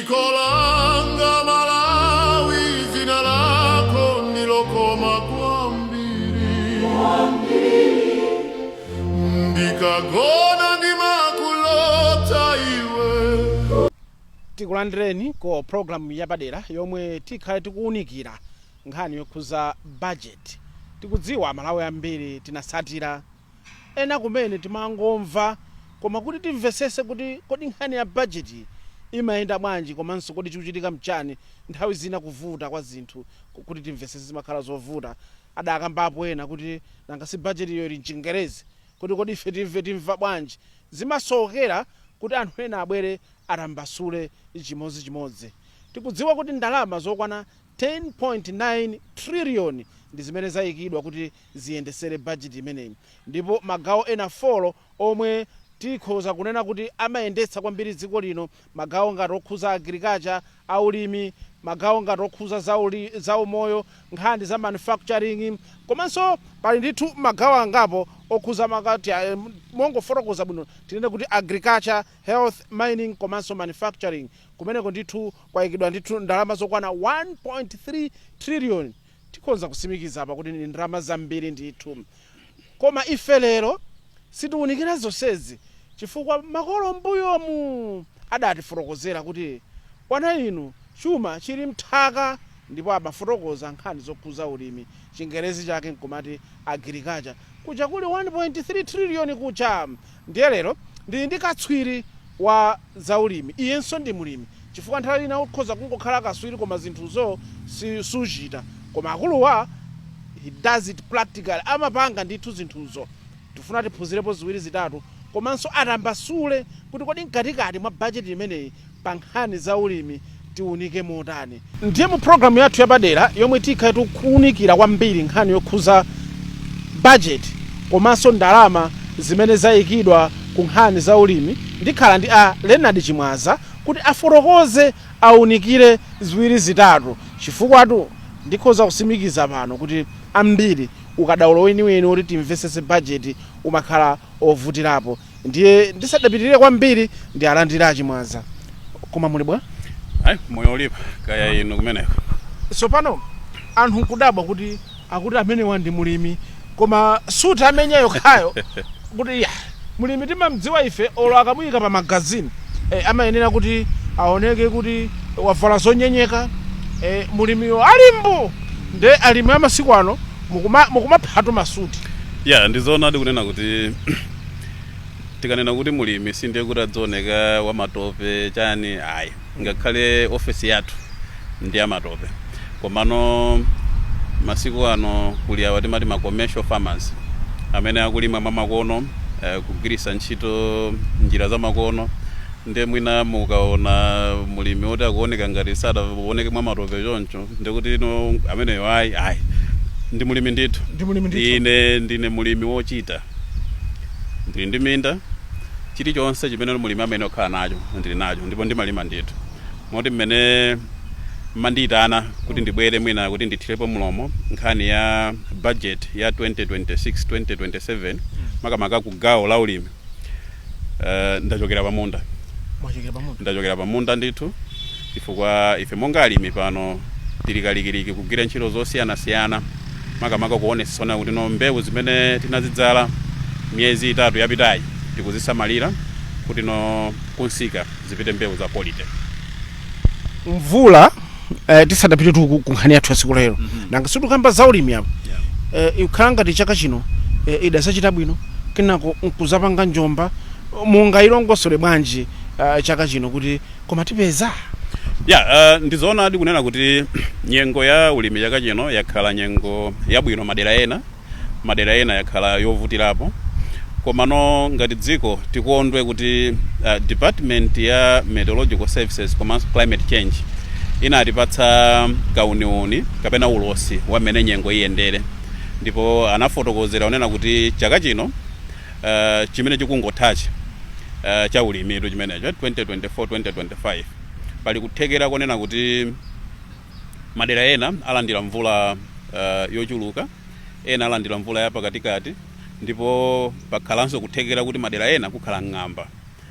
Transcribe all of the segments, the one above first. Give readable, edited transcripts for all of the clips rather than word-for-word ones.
Dziko langa Malawi, dzina lako ndilokoma kwambiri. Ndikagona ndimakulota iwe. Tikulandireni ku programu yapadera yomwe tikhale tikuwunikira nkhani yokhuza budget. Tikudziwa Malawi ambiri tinasatira, ena kumene timangomva, koma kuti timvesese kuti kodi nkhani ya budget imayenda bwanji, komanso kodi chikuchitika mchani, nthawi zina kuvuta kwa zinthu kuti timvesese zimakhala zovuta. Adakambapo ena kuti nanga si budget iyo ili mchingerezi, kuti kodi ife timve timva bwanji? Zimasowekera kuti anthu ena abwere atambasule chimodzimodzi. Tikudziwa kuti ndalama zokwana 10.9 trillion ndi zimene zayikidwa kuti ziyendesere budget imeneyi, ndipo magawo ena 4 omwe tikhoza kunena kuti amayendetsa kwambiri dziko lino, magawo ngati okhuza agriculture, aulimi, magawo ngati okhuza zaumoyo, nkhani za manufacturing, komanso pali ndithu magawo angapo okhuza makati mongofotokoza bwino tinene kuti agriculture, health, mining komanso manufacturing. Kumeneko ndithu kwayikidwa ndithu ndalama zokwana 1.3 trillion. Tikhoza kusimikiza apa kuti ndi ndalama zambiri ndithu, koma ife lero sitiwunikira zonsezi chifukwa makolo mbuyomu adatifotokozera kuti wana inu, chuma chili mthaka, ndipo amafotokoza nkhani zokhuza ulimi, chingerezi chake nkumati agriculture, kuja kuli 1.3 trillion kuja. Ndiye lero ndili ndi katswiri wa zaulimi, iyenso ndi mulimi, chifukwa nthawi ina ukhoza kungokhala katswiri koma zinthuzo si suchita, koma akuluwa he does it practically, amapanga ndithu zinthuzo. Tifuna tiphunzirepo ziwiri zitatu komanso atambasule kuti kodi mkatikati mwa bajeti imeneyi pa nkhani za ulimi tiunike motani. Ndiye mu programu yathu yapadera yomwe tikhale tikuwunikira kwambiri nkhani yokhuza budget komanso ndalama zimene zayikidwa ku nkhani za ulimi, ndikhala ndi a Leonard Chimwaza kuti afotokoze, awunikire ziwiri zitatu, chifukwatu ndikhoza kusimikiza pano kuti ambiri ukadaulo weniweni woti timvesese budget umakhala ovutirapo. Ndiye ndisadapitirire kwambiri, ndi alandire a Chimwaza. Koma muli bwa? Ayi, moyo ulipo, kaya inu kumeneko? Tsopano anthu nkudabwa kuti akuti amenewa ndi mulimi, koma suti amenya yokhayo, kuti ya mulimi timamdziwa ife, olo akamuyika pa magazini amayenera kuti aoneke kuti wavala zonyenyeka, mulimiyo alimbo. Nde alimi amasiku ano mukumaphatu masuti. Ya, ndizoonadi kunena kuti tikanena kuti mulimi sindiye kuti adzioneka wamatope chani, ayi. Ngakhale ofesi yathu ndi yamatope, komano masiku ano kuli awa timati ma commercial farmers amene akulima mwamakono, kugwiritsa ntchito njira za makono. Ndiye mwina mukaona mulimi woti akuoneka ngati sadaoneke mwamatope choncho, ndikuti no, ameneyo ayi, ayi, ndi mulimi ndithu. Ndi mulimi ndithu. Ine ndine mulimi wochita, ndili ndi minda, chilichonse chimene mulimi amene okhala nacho ndili nacho, ndipo ndimalima ndithu. Moti mmene mandiyitana kuti ndibwere mwina kuti ndithirepo mlomo nkhani ya budget ya 2026 2027, makamaka ku gawo la ulimi, ndachokera pamunda. Mwachokera pamunda? Ndachokera pamunda ndithu, chifukwa ife monga alimi pano tili kalikiliki kugwira ntchito zosiyanasiyana, makamaka kuonetsetsa kuti no, mbewu zimene tinazidzala miyezi 3 yapitayi tikuzisamalira kuti no, kunsika zipite mbewu za quality. Mvula, tisadapite tu ku nkhani yathu ya tsiku lero, nanga sitikamba za ulimi apa, ikukhala ngati chaka chino idasachita bwino, kenako nkuzapanga njomba. Mungayilongosole bwanji chaka chino kuti koma tipeza? Ya, ndizoonadi kunena kuti nyengo ya ulimi chaka chino yakhala nyengo yabwino madera ena, madera ena yakhala yovutirapo. Komano ngati dziko tikondwe kuti department ya Meteorological Services komanso Climate Change inatipatsa kauniuni kapena ulosi wa mmene nyengo iyendere, ndipo anafotokozera kunena kuti chaka chino chimene chikungothachi cha ulimitu chimenecho 2024 2025, pali kuthekera konena kuti madera ena alandira mvula yochuluka, ena alandira mvula yapakatikati, ndipo pakhalanso kuthekera kuti madera ena kukhala ng'amba,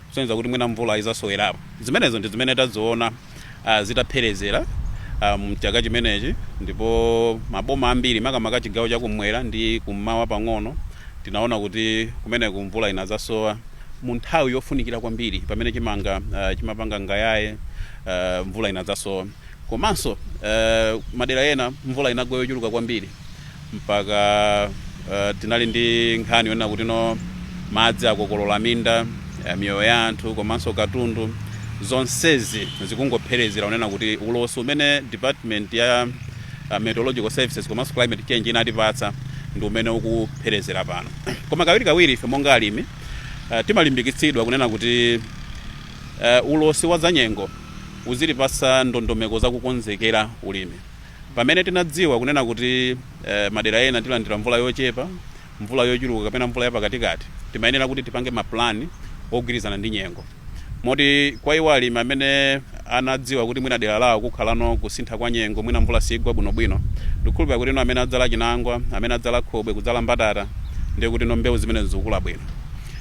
kusonyeza kuti mwina mvula izasowerapo. Zimenezo ndi zimene taziona. Zitapherezera mchaka chimenechi, ndipo maboma ambiri, makamaka chigawo chakumwera ndi kummawa pang'ono, tinaona kuti kumeneku mvula inazasowa mu nthawi yofunikira kwambiri pamene chimanga chimapanga ngayaye. Mvula inadzasowa, komanso madera ena mvula inagwa yochuluka kwambiri mpaka tinali ndi nkhani yonena kuti no, madzi akokolola minda, miyoyo ya anthu komanso katundu. Zonsezi zikungopherezera kunena kuti ulosi umene department ya Meteorological Services komanso climate change inatipatsa ndi umene ukupherezera pano. Koma kawirikawiri ife monga alimi timalimbikitsidwa kunena kuti ulosi wa zanyengo uzilipasa ndondomeko zakukonzekera ulimi. Pamene tinadziwa kunena kuti madera ena tilandira mvula yochepa, mvula yochuluka kapena mvula yapakatikati, timayenera kuti tipange mapulani ogwirizana ndi nyengo. Moti kwa iwo alimi amene anadziwa kuti mwina dera lawo kukhalano kusintha kwa nyengo, mwina mvula sigwa bwinobwino, ndikukhulupirira kuti ino amene adzala chinangwa, amene adzala khobwe, kudzala mbatata, ndiye kuti no, mbewu zimene zikukula bwino.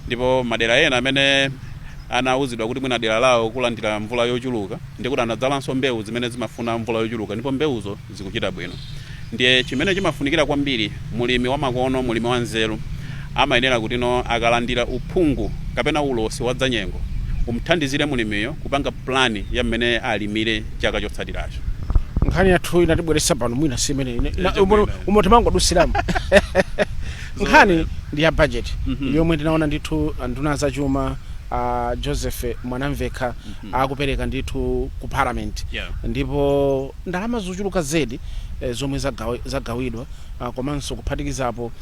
Ndipo madera ena amene anawuzidwa kuti mwina dera lawo kulandira mvula yochuluka, ndiye kuti anadzalanso mbewu zimene zimafuna mvula yochuluka, ndipo mbewuzo zikuchita bwino. Ndiye chimene chimafunikira kwambiri, mulimi wamakono, mulimi wanzeru amayenera kuti no, akalandira uphungu kapena ulosi wa dzanyengo, umthandizire mulimiyo kupanga plani ya mmene alimire chaka chotsatiracho. Nkhani yathu inatibweretsa pano mwina si imene Chabwino. Umo timangodusiramo. Nkhani ndi ya budget yomwe tinaona ndithu nduna zachuma Joseph Mwanamvekha akupereka ndithu ku Parliament, ndipo ndalama zochuluka zedi zomwe zagawidwa, komanso kuphatikizapo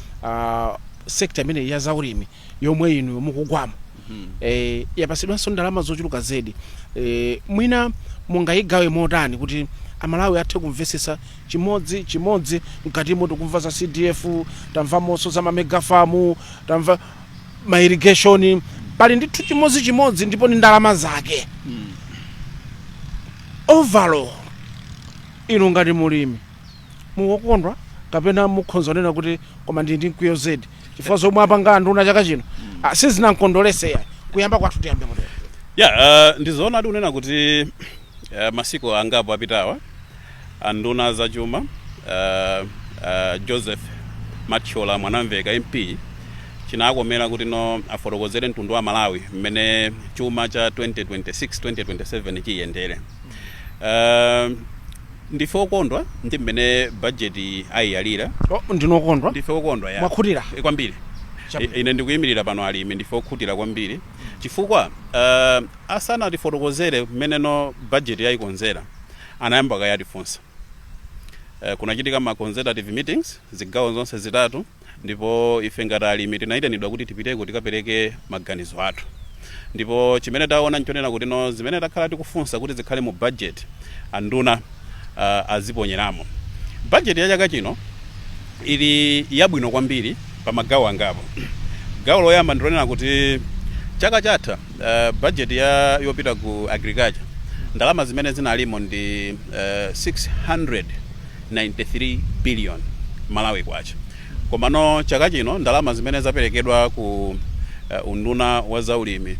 sector imene ya zaulimi yomwe inu mukugwamo yapasidwanso ndalama zochuluka zedi. Mwina mungayigawe motani kuti Amalawi athe kumvetsetsa chimodzi chimodzi? Mkatimo tikumva za CDF, tamvamonso za ma mega farm, tamva ma irrigation, pali ndithu chimodzi chimodzi ndipo ndi ndalama zake. Overall, inu ngati mulimi mukukondwa kapena mukhoza kunena kuti koma ndili ndi mkwiyo zedi chifukwa zomwe apanga anduna chaka chino sizinankondolese yayi? Kuyamba kwathu tiyambe motero. Ya, ndizoona kunena kuti masiku angapo apitawa anduna zachuma Joseph Mathyola Mwanamveka MP chinakomera kuti no, afotokozere mtundu wa Malawi mmene chuma cha 2026 2027 chiyendere. Ndife okondwa ndi mmene bajeti ayiyalira. Oh, ndinokondwa? Ndife okondwa, ya. Mwakhutira? Kwambiri. Chabwino. Ine ndikuyimirira pano alimi, ndife okhutira kwambiri chifukwa asanatifotokozere mmeneno budget yayikonzera, anayamba kayatifunsa. Kunachitika ma consultative meetings zigawo zonse zitatu, ndipo ife ngati alimi tinayitanidwa kuti tipiteko tikapereke maganizo athu. Ndipo chimene taona nchonena kuti no, zimene takhala tikufunsa kuti zikhale mu budget, anduna aziponyeramo. Budget ya chaka chino ili yabwino kwambiri pa magawo angapo. Gawo loyamba ndilonena kuti chaka chatha budget ya yopita ku agriculture, ndalama zimene zinalimo ndi 693 billion Malawi kwacha. Komano chaka chino ndalama zimene zaperekedwa ku unduna wa zaulimi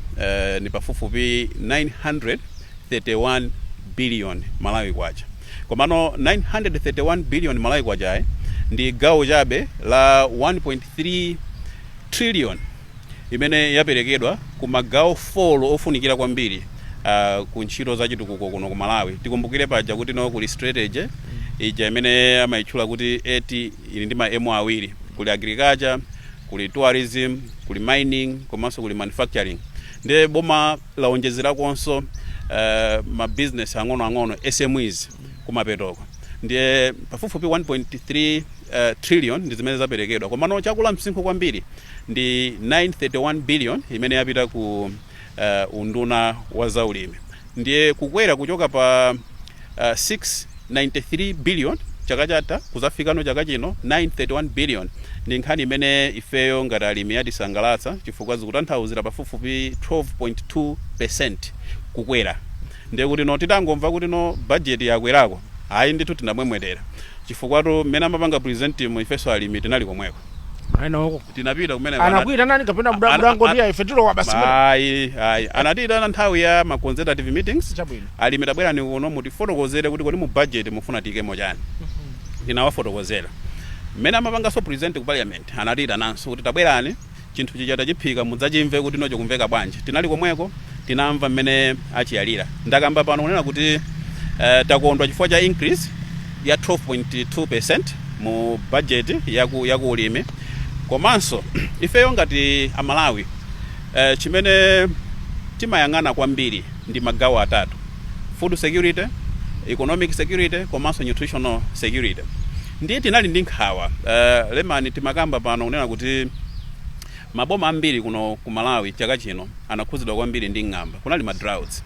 ni pafupifupi 931 billion Malawi kwacha. Komano 931 billion Malawi kwacha ndi gawo chabe la 1.3 trillion imene yaperekedwa ku magawo 4 ofunikira kwambiri ku ntchito za chitukuko kuno ku Malawi. Tikumbukire paja kuti no, kuli strategy ija imene amayitchula kuti 80, ili ndi ma M awiri: kuli agriculture, kuli tourism, kuli mining komanso kuli manufacturing. Ndiye boma laonjezerakonso ma business ang'onoang'ono, SMEs, kumapetoko. Ndiye pafupifupi 1.3 trillion ndi zimene zaperekedwa. Komano chakula msinkhu kwambiri ndi 931 billion imene yapita ku unduna wa zaulimi. Ndiye kukwera kuchoka pa 693 billion chaka chatha kuzafikano chaka chino 931 billion ndi nkhani imene ifeyo ngati alimi yatisangalatsa, chifukwa zikutanthauzira pafupifupi 12.2% kukwera. Ndiye kuti no, titangomva kuti no, budget yakwerako, ayi ndithu tinamwemwetera, chifukwa mmene amapanga present mu ifenso alimi tinali komweko. Aina Tinapita kumene. Anakwita nani kapena mudangoti ife tilowa basi? Ayi, ayi, anatiyitana nthawi ya ma consultative meetings. Alimi, tabwerani kuno mutifotokozere kuti kodi mu budget mufuna tiyikemo chani. Ndinawafotokozera mmene amapanganso present ku parliament. Anatiyitananso kuti tabwerani, chinthu chija tachiphika, mudzachimve kuti nocho kumveka bwanji. Tinali komweko, tinamva mmene achiyalira. Ndakamba pano kunena kuti takondwa chifukwa cha increase ya 12.2% mu budget yaku ulimi. Komanso ifeyo ngati Amalawi, chimene timayang'ana kwambiri ndi magawo atatu: food security, economic security komanso nutritional security. Ndiye tinali ndi nkhawa, lemani timakamba pano kunena kuti maboma ambiri kuno ku Malawi chaka chino anakhuzidwa kwambiri ndi ng'amba, kunali ma droughts.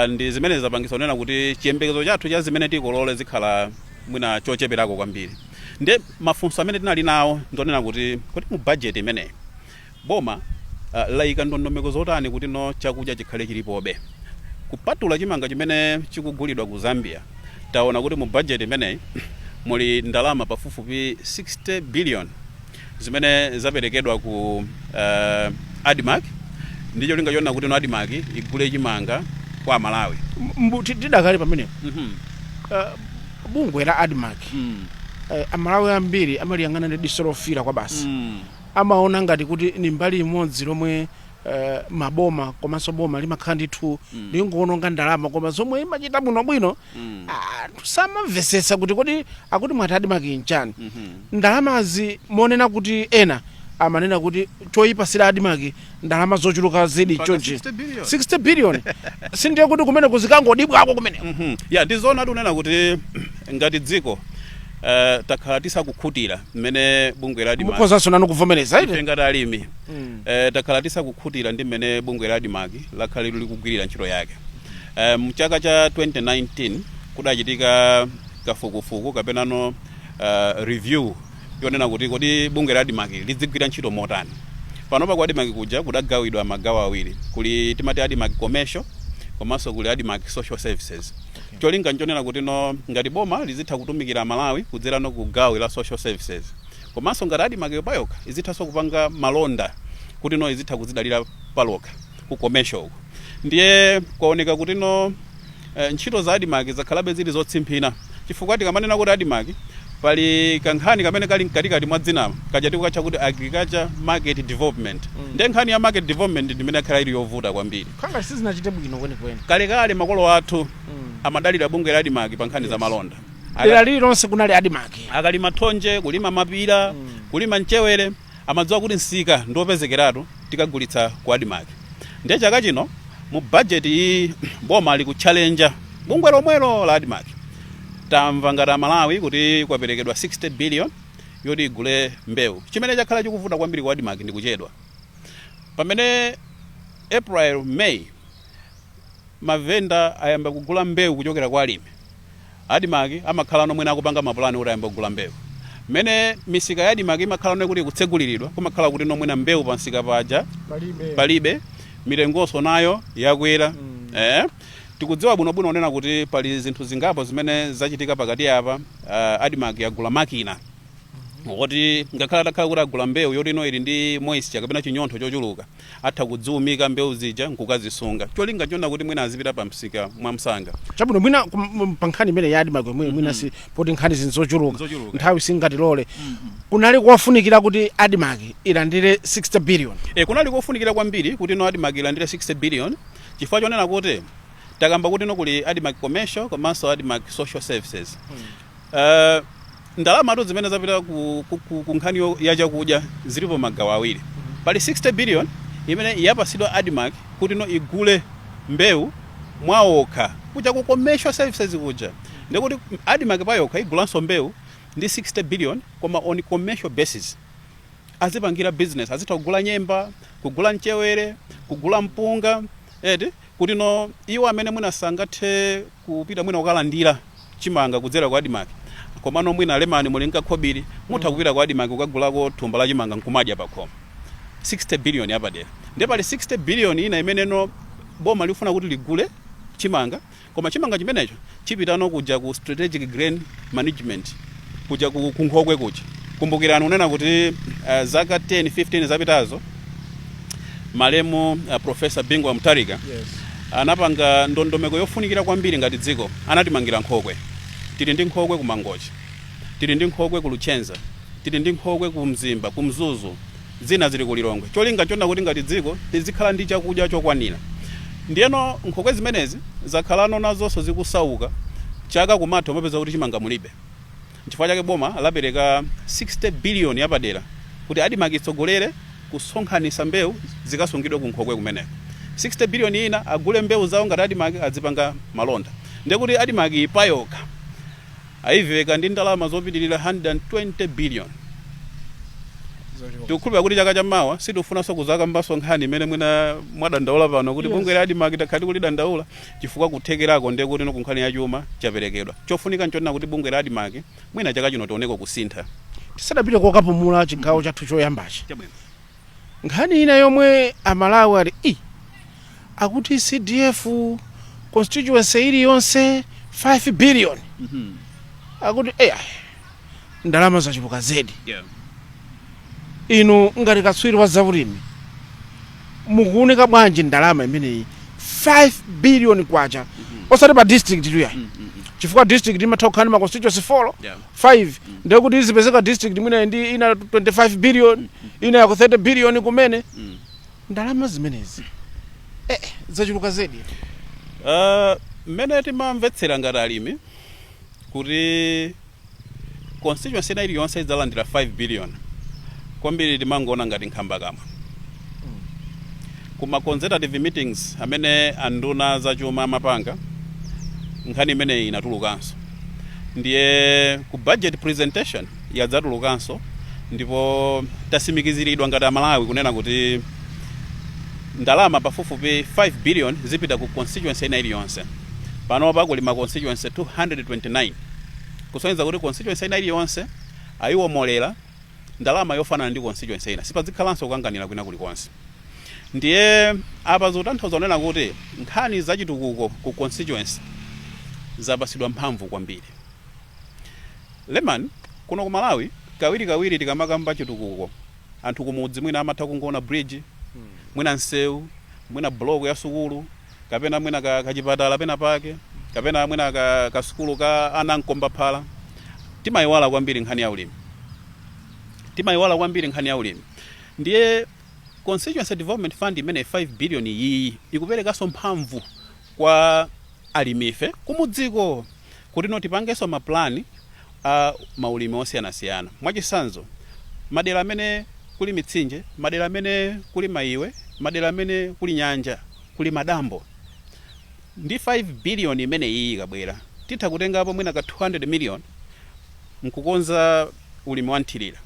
Ndi zimene zapangisa kunena kuti chiyembekezo chathu cha zimene tikolole zikhala mwina chocheperako kwambiri. Ndiye mafunso amene tinali nawo ndonena kuti kodi mu budget imeneyi boma layika ndondomeko zotani kuti no chakudya chikhale chilipobe, kupatula chimanga chimene chikugulidwa ku Zambia? Taona kuti mu budget imeneyi muli ndalama pafupifupi 60 billion zimene zaperekedwa ku ADMARC, ndicho linga chonena kuti no ADMARC igule chimanga kwa Malawi. Tidakali pamenepo, bungwe la ADMARC, Amalawi ambiri amaliyang'ana ndi diso lofira kwa basi. Amaona ngati kuti ni mbali imodzi lomwe maboma komanso boma limakhala ndithu lingoononga ndalama, koma zomwe imachita bwinobwino anthu samamvetsetsa kuti kodi akuti mwati ADMARC nchani. Ndalamazi monena kuti ena amanena kuti choyipasira ADMARC ndalama zochuluka zedi Mpaka chonchi 60 billion. 60 billion, sindiye kuti kumene kuzikangodibwako kumene? Ya, ndizoona tunena kuti ngati dziko takhala tisakukhutira mmene bungwe la ADMARC Mukhozanso nanu kuvomereza ife ite? Ngati alimi, takhala tisakukhutira ndi mmene bungwe la ADMARC lakhala likugwirira ntchito yake. Mchaka cha 2019 kudachitika kafukufuku kapenano review yonena kuti kodi bungwe la ADMARC lidzigwira ntchito motani. Panopa ku ADMARC kuja kudagawidwa magawo awiri: kuli timati ADMARC commercial komanso kuli ADMARC social services. Cholinga nchonena kuti no ngati boma lizitha kutumikira Malawi kudzerano ku gawo la social services, komanso ngati ADMARC payokha izithanso kupanga malonda kuti no izitha kuzidalira palokha ku commercial uko. Ndiye kwaoneka kuti no ntchito za ADMARC zakhalabe zili zotsimphina, chifukwa tikamanena kuti ADMARC pali kankhani kamene kali mkatikati mwa dzinamo kaja tikukatcha kuti agriculture market development. Ndiye nkhani ya market development ndimene yakhala ili yovuta kwambiri. Khanga sizinachite bwino kwenikweni. Kalekale makolo athu amadalira bungwe la ADMARC pa nkhani za malonda. Dera lililonse kunali ADMARC. Akalima thonje, kulima mapira, kulima mchewere, amadziwa kuti msika ndiopezekeratu, tikagulitsa ku ADMARC. Ndiye chaka chino mu budget iyi boma likutchalenja bungwe lomwelo la ADMARC. Tamva ngati Amalawi kuti kwaperekedwa 60 billion yoti igule mbewu. Chimene chakhala chikuvuta kwambiri ku ADMARC ndi kuchedwa. Pamene April, May mavenda ayamba kugula mbewu kuchokera kwa alimi, ADMARC amakhala nomwene akupanga mapulani kuti ayamba kugula mbewu. Mmene misika ya ADMARC imakhala nomwe kuti ikutseguliridwa, kumakhala kuti nomwena mbewu pansika paja palibe. Palibe, mitengonso nayo yakwera. Tikudziwa bwinobwino onena kuti pali zinthu zingapo zimene zachitika pakati apa. ADMARC yagula makina woti ngakhale atakhala kuti agula mbewu yoti ino ili ndi moisture kapena chinyontho chochuluka, atha kudziwumika mbewu zija nkukazisunga, cholinga chona kuti mwina azipita pa msika mwamsanga. Chabwino, mwina pa nkhani imene ya ADMARC imwe mwina si poti nkhani zinzochuluka, Nzochuluka. nthawi singatilole. Kunali kofunikira kuti ADMARC ilandire 60 billion? Kunali kofunikira kwambiri kuti ino ADMARC ilandire 60 billion, chifukwa chonena kuti takamba kuti ino kuli ADMARC commercial komanso ADMARC social services. Ndalamatu zimene zapita ku nkhani ya chakudya zilipo magawo awiri. Pali 60 billion imene yapasidwa ADMARC kuti ino igule mbewu mwaokha kuja ku commercial services kuja. Ndikuti ADMARC payokha igulanso mbewu ndi 60 billion, koma on commercial basis, azipangira business, azitha kugula nyemba, kugula mchewere, kugula mpunga eti, kuti no iwo amene mwina sangathe kupita mwina kukalandira chimanga kudzera ku ADMARC, komano mwina lemani muli nkakhobiri, mutha kupita ku ADMARC kukagulako thumba la chimanga nkumadya pakhomo. 60 billion yapadera. Ndiye pali 60 billion ina imeneno boma likufuna kuti ligule chimanga, koma chimanga chimenecho chipitano kuja ku strategic grain management kuja, ku nkhokwe kuja. Kumbukirani unena kuti zaka 10 15 zapitazo, malemu Professor Bingu wa Mutharika anapanga ndondomeko yofunikira kwambiri ngati dziko. Anatimangira nkhokwe. Tili ndi nkhokwe ku Mangochi, tili ndi nkhokwe ku Luchenza, tili ndi nkhokwe ku Mzimba, ku Mzuzu, zina zili ku Lilongwe. Cholinga chona kuti ngati dziko tizikhala ndi chakudya chokwanira. Ndiyeno nkhokwe zimenezi zakhalano nazonso zikusauka. Chaka kumatha umapeza kuti chimanga mulibe. Nchifukwa chake boma lapereka 60 billion yapadera kuti ADMARC itsogolere kusonkhanitsa mbewu zikasungidwe ku nkhokwe kumeneko. 60 billion ina agule mbewu zawo ngati ADMARC, adzipanga malonda. Ndiye kuti ADMARC payokha ayiveka ndi ndalama zopitirira 120 billion. Tikukhulupirira kuti chaka chammawa sitikufunanso kuzakambanso nkhani imene mwina mwadandaula pano kuti bungwe la ADMARC takhati kulidandaula, chifukwa kuthekerako ndiye kuti ku nkhani ya chuma chaperekedwa. Chofunika nchonena kuti bungwe la ADMARC mwina chaka chino tioneko kusintha. Tisadapite kokapumula chigawo chathu choyambachi, nkhani ina yomwe Amalawi ali i akuti CDF, constituency iliyonse 5 billion, akuti eya, ndalama zachuluka zedi. Inu ngati katswiri wa zaulimi, mukuoneka bwanji ndalama imeneyi, 5 billion kwacha, osati pa district tuya, chifukwa district imatha kukhala ndi ma constituency 4, 5, ndiye kuti izipezeka district mwina ndi ina 25 billion, ina yaku 30 billion kumene? Ndalama zimenezi zachuluka zedi. Mmene timamvetsera ngati alimi kuti constituency ina iliyonse idzalandira 5 billion, kwambiri timangoona ngati nkhambakamwa. Kuma consultative meetings amene anduna zachuma amapanga, nkhani imeneyi inatulukanso. Ndiye ku budget presentation yadzatulukanso, ndipo tasimikiziridwa ngati Amalawi kunena kuti ndalama pafupifupi 5 billion zipita ku constituency ina iliyonse. Panopa kuli ma constituency 229, kusonyeza kuti constituency ina iliyonse ayiwomolera ndalama yofanana ndi constituency ina. Sipadzikhalanso kukanganira kwina kulikonse. Ndiye apa zikutanthauza kunena kuti nkhani zachitukuko ku constituency zapasidwa mphamvu kwambiri. Leman, kuno ku Malawi kawirikawiri tikamakamba chitukuko, anthu kumudzi mwina amatha kungoona bridge, mwina msewu, mwina block ya sukulu, kapena mwina kachipatala pena pake, kapena mwina kasukulu ka ana mkombaphala. Timayiwala kwambiri nkhani ya ulimi, timayiwala kwambiri nkhani ya ulimi. Ndiye Constituency Development Fund imene 5 billion iyi ikuperekanso mphamvu kwa alimife kumudziko kuti no tipangenso maplani a maulimi osiyanasiyana. Mwachitsanzo, madera amene kuli mitsinje, madera amene kuli maiwe, madera amene kuli nyanja, kuli madambo, ndi 5 billion imene iyi ikabwera titha kutengapo mwina ka 200 million nkukonza ulimi wa nthirira,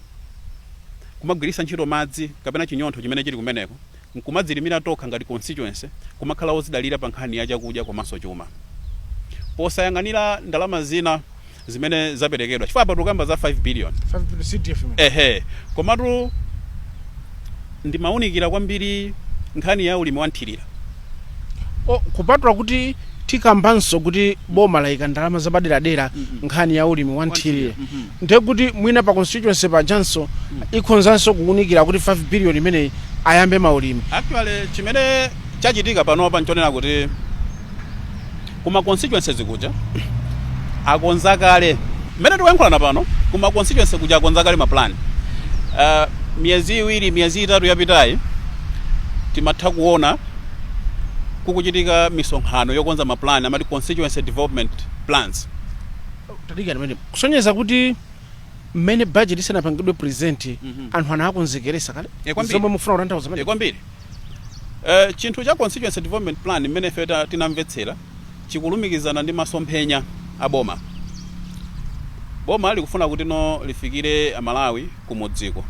kumagwiritsa ntchito madzi kapena chinyontho chimene chili kumeneko, nkumadzilimira tokha ngati constituency, kumakhala ozidalira pa nkhani ya chakudya komanso chuma, posayang'anira ndalama zina zimene zaperekedwa, chifukwa apa tikukamba za 5 billion. 5 billion CDF imene. Ehe, komatu ndimawunikira kwambiri nkhani ya ulimi wa nthirira. O, kupatula kuti tikambanso kuti boma layika ndalama zapaderadera nkhani ya ulimi wa nthirira, ndiye kuti mwina pa constituency pajanso ikhonzanso kuwunikira kuti 5 billion imeneyi ayambe maulimi. Actually, chimene chachitika panopa nchonena kuti kuma constituencies kuja akonza kale. Mmene tikuyankhulana pano, kuma constituency kuja akonza kale maplan. Miyezi 2, miyezi 3 yapitayi, timatha kuona kukuchitika misonkhano yokonza maplan amati constituency development plans. Tadikira pamene, kusonyeza kuti mmene budget isanapangidwe present, anthu anakonzekeresa kale. Kwambiri. Zomwe mufuna kutanthauza pamene? Kwambiri. Chinthu cha constituency development plan, mmene ife tinamvetsera, chikulumikizana ndi masomphenya a boma. Boma likufuna kuti no lifikire Amalawi kumudziko,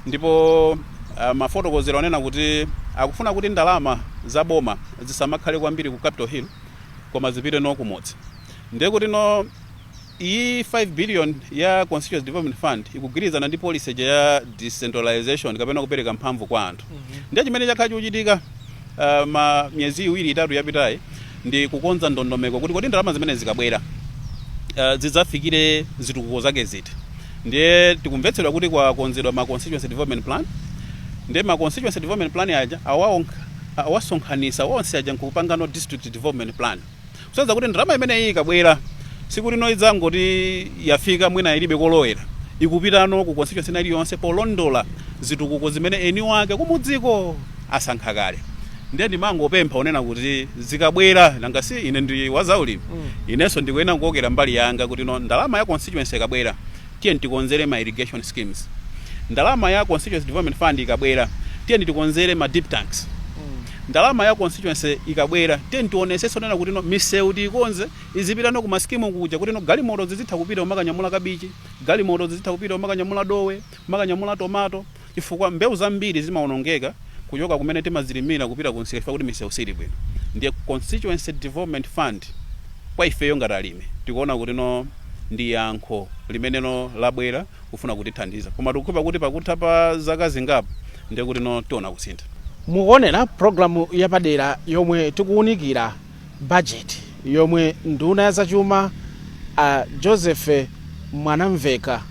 ndipo mafotokozero anena kuti akufuna kuti ndalama za boma zisamakhale kwambiri ku Capital Hill, koma zipite no kumudzi. Ndiye kuti no iyi 5 billion ya Constituency Development Fund ikugwirizana ndi policy ya decentralization kapena kupereka mphamvu kwa anthu. Ndiye chimene chakhala chikuchitika ma miyezi 2, 3 yapitayi ndi kukonza ndondomeko kuti kodi ndalama zimene zikabwera zidzafikire zitukuko zake ziti. Ndiye tikumvetsedwa kuti kwakonzedwa ma constituency development plan. Ndiye ma constituency development plan aja awasonkhanisa onse aja nkupangano district development plan, kusonyeza kuti ndalama imeneyi ikabwera, siku lino idzangoti yafika mwina ilibe kolowera, ikupitano ku constituency ina iliyonse polondola zitukuko zimene eni wake kumudziko asankha kale. Ndiye ndimangopempha onena kuti zikabwera, nanga si ine ndi wazaulimi, inenso ndikuyena kuokera mbali yanga kuti no, ndalama ya constituency ikabwera, tiye tikonzere ma irrigation schemes. Ndalama ya constituency development fund ikabwera, tiye tikonzere ma dip tanks. Ndalama ya constituency ikabwera, tiye tionesenso nena kuti no, misewu tiikonze izipitano ku ma scheme kuja, kuti no, galimoto zizitha kupita kumakanyamula kabichi, galimoto zizitha kupita kumakanyamula dowe, kumakanyamula tomato, chifukwa mbewu zambiri zimawonongeka kuchoka kumene timazilimira kupita kunsika chifukwa kuti misewu sili bwino. Ndiye constituency development fund kwa ifeyo ngati alimi tikuona kuti no, ndi yankho limeneno labwera kufuna kutithandiza, koma tikukhulupirira kuti pakutha pa zaka zingapo ndiye kuti no, tiona kusintha. Mukuonera programu yapadera yomwe tikuwunikira bajeti yomwe nduna ya zachuma a Joseph Mwanamveka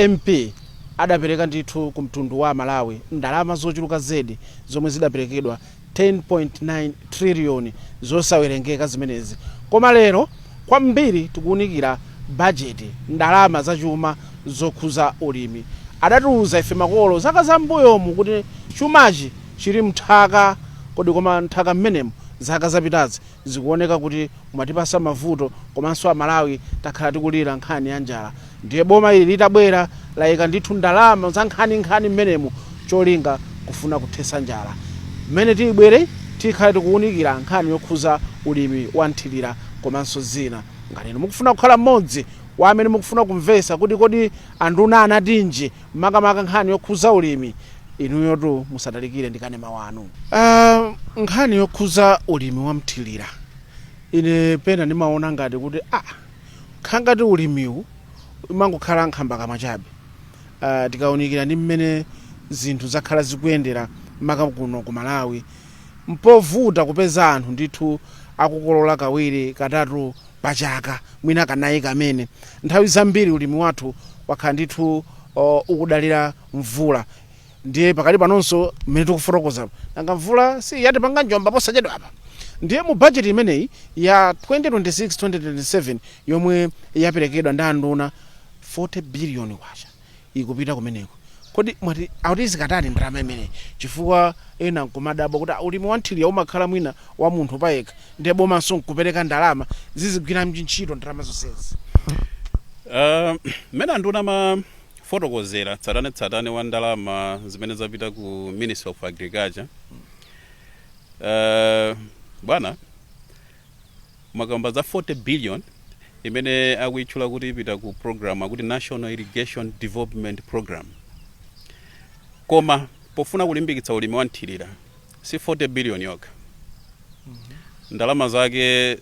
MP adapereka ndithu ku mtundu wa Malawi. Ndalama zochuluka zedi zomwe zidaperekedwa, 10.9 trillion, zosawerengeka zimenezi. Koma lero kwambiri tikuwunikira bajeti, ndalama zachuma zokhuza ulimi. Adatiuza ife makolo zaka zambuyomu kuti chumachi chili mthaka. Kodi koma nthaka mmenemu zaka zapitazi zikuoneka kuti mumatipasa mavuto, komanso Amalawi takhala tikulira nkhani ya njala. Ndiye boma ili litabwera layika ndithu ndalama za nkhaninkhani mmenemu, cholinga kufuna kuthesa njala. Mmene tiyibwere tikhale tikuwunikira nkhani yokhuza ulimi wa nthirira komanso zina. Ngati inu mukufuna kukhala mmodzi wa amene mukufuna kumvesa kuti kodi anduna anatinji makamaka nkhani yokhuza ulimi, inuyotu musatalikire ndi kanema wanu. Nkhani yokhuza ulimi wa mthirira, ine pena ndimaona ngati kuti khangati ulimiwu imangokhala nkhamba kamwa chabe. Tikawunikira ndi mmene zinthu zakhala zikuyendera maka kuno ku Malawi, mpovuta kupeza anthu ndithu akukolola kawiri, katatu pachaka, mwina kanayi kamene. Nthawi zambiri ulimi wathu wakhala ndithu ukudalira mvula. Ndiye pakali panonso mmene tikufotokoza, nanga mvula si yatipanga njomba posachedwa apa? Ndiye mu bajeti imeneyi ya 2026 2027 yomwe yaperekedwa ndi anduna, 40 billion kwacha ikupita kumeneko. Kodi mwati akuti zikatani ndalama imeneyi? Chifukwa ena nkumadabwa kuti ulimi wa nthirira umakhala mwina wa munthu payekha, ndiye bomanso nkupereka ndalama, zizigwira ntchito ndalama zonsezi? Mmene anduna mafotokozera tsatanetsatane wa ndalama zimene zapita ku Ministry of Agriculture, bwana, mwakamba za 40 billion imene akuitchula kuti ipita ku program akuti National Irrigation Development Program. Koma pofuna kulimbikitsa ulimi wa nthirira, si 40 billion yokha, ndalama zake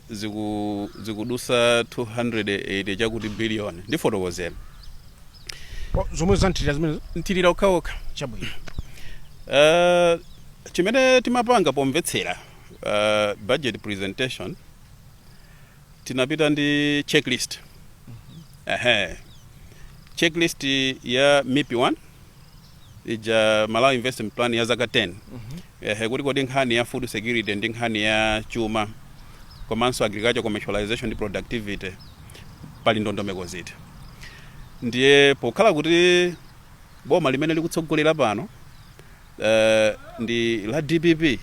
zikudusa 280 chakuti billion. Ndifotokozera. Zomwe za nthirira zimene? Nthirira okhaokha. Chabwino. Chimene timapanga pomvetsera budget presentation, tinapita ndi checklist. Ehe, checklist ya MIP 1 ija, Malawi Investment Plan ya zaka 10. Ehe, kuti kodi nkhani ya food security ndi nkhani ya chuma komanso agriculture commercialization ndi productivity pali ndondomeko ziti? Ndiye pokhala kuti boma limene likutsogolera pano ndi la DPP,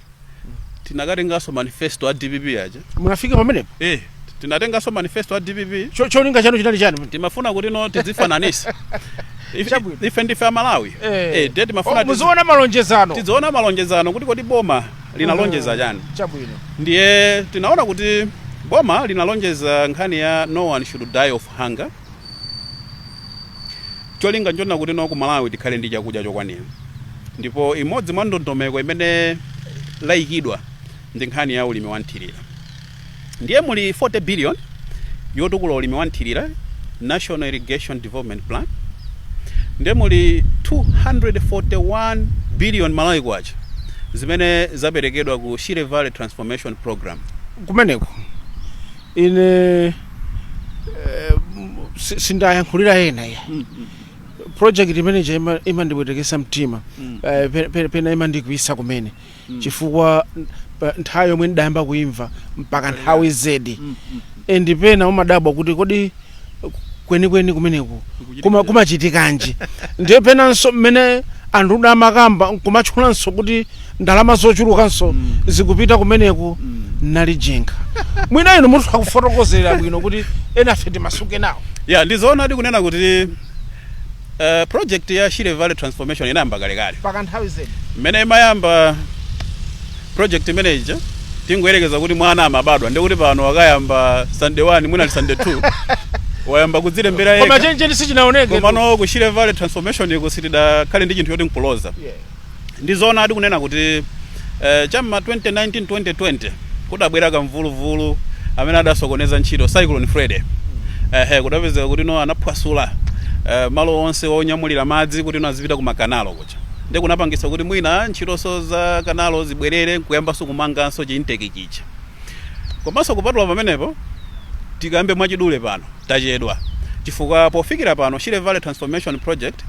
tinakatenganso manifesto a DPP aja. Munafika pamenepo? Tinatenganso manifesto a DPP. Cholinga chanu chinali chani? Timafuna kuti no, tidzifananise. Chabwino. Ife ndife Amalawi. Ndiye timafuna Oh, muziona malonjezano. Tidziona malonjezano kuti kodi boma linalonjeza chani. Chabwino. Ndiye tinaona kuti boma linalonjeza nkhani ya no one should die of hunger. Cholinga nchona kuti no, ku Malawi tikhale ndi chakudya chokwanira, ndipo imodzi mwa ndondomeko imene layikidwa ndi nkhani ya ulimi wa nthirira. Ndiye muli 40 billion yotukula ulimi wa nthirira, National Irrigation Development Plan. Ndiye muli 241 billion Malawi kwacha zimene zaperekedwa ku Shire Valley Transformation Program. Kumeneko ine sindayankhulira ena iya. Project imeneja imandipwetekesa mtima, pena imandikwiyisa kumene, chifukwa nthawi yomwe ndidayamba kuimva mpaka nthawi zedi, and pena umadabwa kuti kodi kwenikweni kumeneku kumachitikanji? Ndiye penanso mmene anthu amakamba nkumatchulanso kuti ndalama zochulukanso zikupita kumeneku, nalijenga. Mwina inu mutha kufotokozera bwino kuti enafe timasuke nawo. Ya, ndizoona kunena kuti project ya Shire Valley Transformation inayamba kalekale. Mpaka nthawi zedi. Mmene imayamba project manager, tingoyerekeza kuti mwana amabadwa, ndikuti pano wakayamba Sunday 1, mwina ali Sunday 2, wayamba kudzilembera Koma yekha. chencheni sichinaoneke. Komano ku Shire Valley Transformation iku sitidakhale ndi chinthu choti nkuloza. Ndizoona adi kunena kuti cham'ma 2019 2020 kudabwera kamvuluvulu amene adasokoneza ntchito, Cyclone Freddy. Ehe, kudapezeka kuti no anaphwasula malo onse onyamulira madzi kuti no azipita ku makanalo kuja, ndi kunapangisa kuti mwina ntchitonso za kanalo zibwerere nkuyambanso kumanganso chi intake chicha. Komanso kupatula pamenepo, tikambe mwachidule pano, tachedwa chifukwa pofikira pano Shire Valley Transformation Project,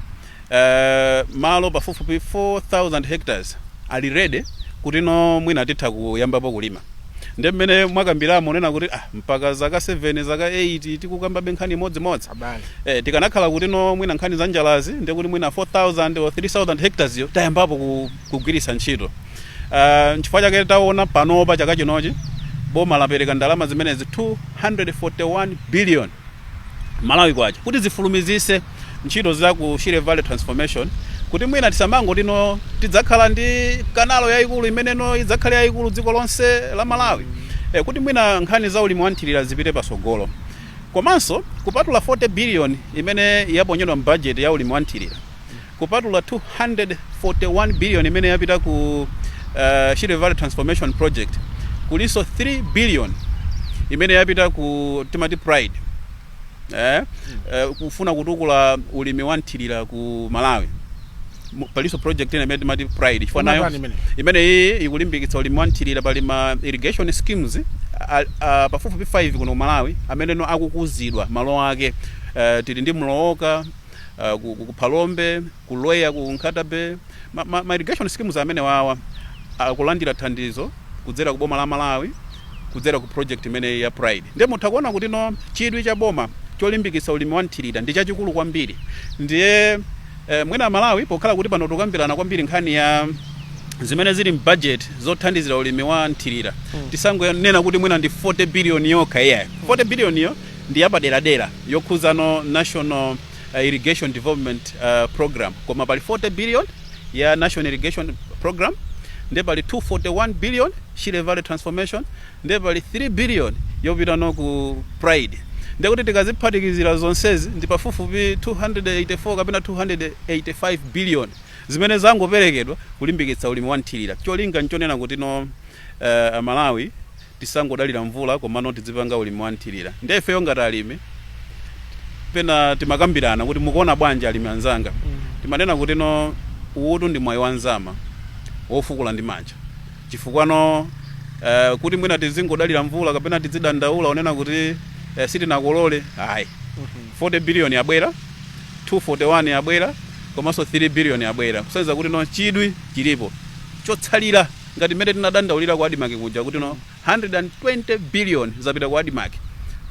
malo pafupifupi 4000 hectares ali ready kuti no mwina titha kuyambapo kulima. Ndi mmene mwakambiramo nena kuti mpaka zaka 7, zaka 8 tikukambabe nkhani imodzimodzi. Abale. Tikanakhala kuti no mwina nkhani za njalazi, ndikuti mwina 4000 or 3000 hectares yo tayambapo kugwiritsa ntchito. Nchifukwa chake taona panopa chaka chinochi boma lapereka ndalama zimenezi, 241 billion Malawi kwacha, kuti zifulumizise ntchito za ku Shire Valley Transformation, kuti mwina tisamango tino tidzakhala ndi kanalo yayikulu imeneno idzakhale yayikulu dziko lonse la Malawi, kuti mwina nkhani za ulimi wanthirira zipite pasogolo. Komanso kupatula 40 billion imene yaponyedwa m'budget ya ulimi wanthirira, kupatula 241 billion imene yapita ku Shire Valley Transformation Project, kulinso 3 billion imene yapita ku timati Pride, kufuna kutukula ulimi wa nthirira ku Malawi. Palinso project ina imene timati Pride, chifukwa nayo Imatani imene? Imene iyi ikulimbikitsa ulimi wa nthirira. Pali ma irrigation schemes pafupifupi 5 kuno ku Malawi amene no akukuzidwa malo ake. Tili ndi Mlooka, ku Phalombe, ku Lweya, ku Nkhata Bay. Ma irrigation schemes amene wawa akulandira thandizo kudzera ku boma la Malawi, kudzera ku project imeneyi ya Pride. Ndiye mutha kuona kuti no chidwi cha boma cholimbikitsa ulimi wa nthirira ndi chachikulu kwambiri. Ndiye mwina Malawi, pokhala kuti pano tikukambirana kwambiri nkhani ya zimene zili m'budget zothandizira ulimi wa nthirira, tisangonena kuti mwina ndi 40 billion yokha iyayi. 40 billion yo ndi yapaderadera yokhuzano National Irrigation Development Program, koma pali 40 billion ya National Irrigation Program, ndiye pali 241 billion Shire Valley Transformation, ndiye pali 3 billion yopita no ku Pride. Ndiye kuti tikaziphatikizira zonsezi ndi pafupifupi 284 kapena 285 billion zimene zangoperekedwa kulimbikitsa ulimi wa nthirira. Cholinga nchonena kuti no Amalawi tisangodalira mvula, komano tizipanga ulimi wa nthirira. Ndiye ifeyo ngati alimi, pena timakambirana kuti mukuona bwanji alimi anzanga, timanena kuti no uwutu ndi mwayi wanzama wofukula ndi manja, chifukwa no kuti mwina tizingodalira mvula kapena tizidandaula onena kuti sitinakolole, ayi. 40 billion yabwera, 241 yabwera, komanso 3 billion yabwera, kusonyeza kuti no chidwi chilipo. Chotsalira, ngati mmene tinadandaulira ku ADMARC kuja kuti no 120 billion zapita ku ADMARC,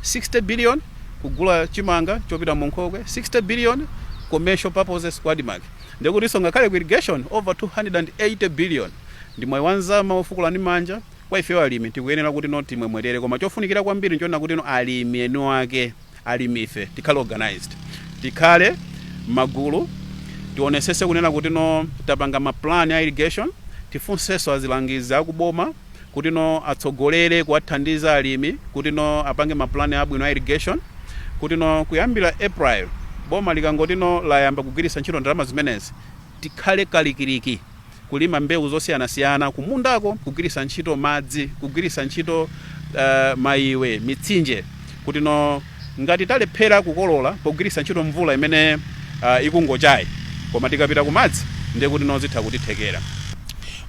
60 billion kugula chimanga chopita mu nkhokwe, 60 billion commercial purposes ku ADMARC, ndikutinso ngakhale ku irrigation over 280 billion. Ndi mwayi wanzama wofukula ndi manja kwa ifeyo alimi. Tikuyenera kuti no timwemwerere, koma chofunikira kwambiri nchonena kuti no alimi enu ake, alimi ife tikhale organized, tikhale magulu, tionesese kunena kuti no tapanga ma plan a irrigation. Tifunsenso azilangizi akuboma kuti no atsogolere kuwathandiza alimi kuti no apange ma plan abwino a irrigation, kuti no kuyambira April boma likangoti no layamba kugwiritsa ntchito ndalama zimenezi, tikhale kalikiliki kulima mbewu zosiyanasiyana kumundako, kugwiritsa ntchito madzi, kugwiritsa ntchito maiwe, mitsinje, kuti no ngati talephera kukolola pogwiritsa ntchito mvula imene ikungochayi, koma tikapita kumadzi ndiye kuti no zitha kutithekera.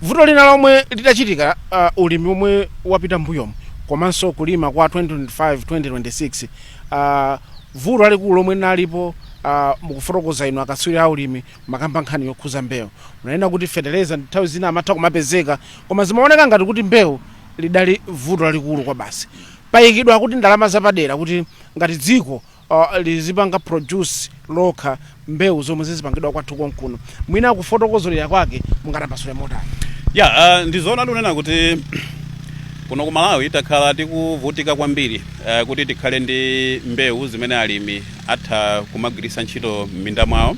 Vuto lina lomwe litachitika ulimi omwe wapita mbuyomu komanso kulima kwa 2025 2026, vuto lalikulu lomwe linalipo Mukufotokoza inu akatswiri a ulimi, makamba nkhani yokhuza mbewu, munanena kuti feteleza nthawi zina amatha kumapezeka, koma zimaoneka ngati kuti mbewu lidali vuto lalikulu kwa basi. Payikidwa kuti ndalama zapadera kuti ngati dziko lizipanga produce lokha mbewu zomwe zizipangidwa kwathu konkuno. Mwina kufotokozolera kwake mungatambasule motani? Ya, ndizoona kunena kuti kuno ku Malawi takhala tikuvutika kwambiri kuti tikhale ndi mbewu zimene alimi atha kumagwiritsa ntchito m'minda mwawo.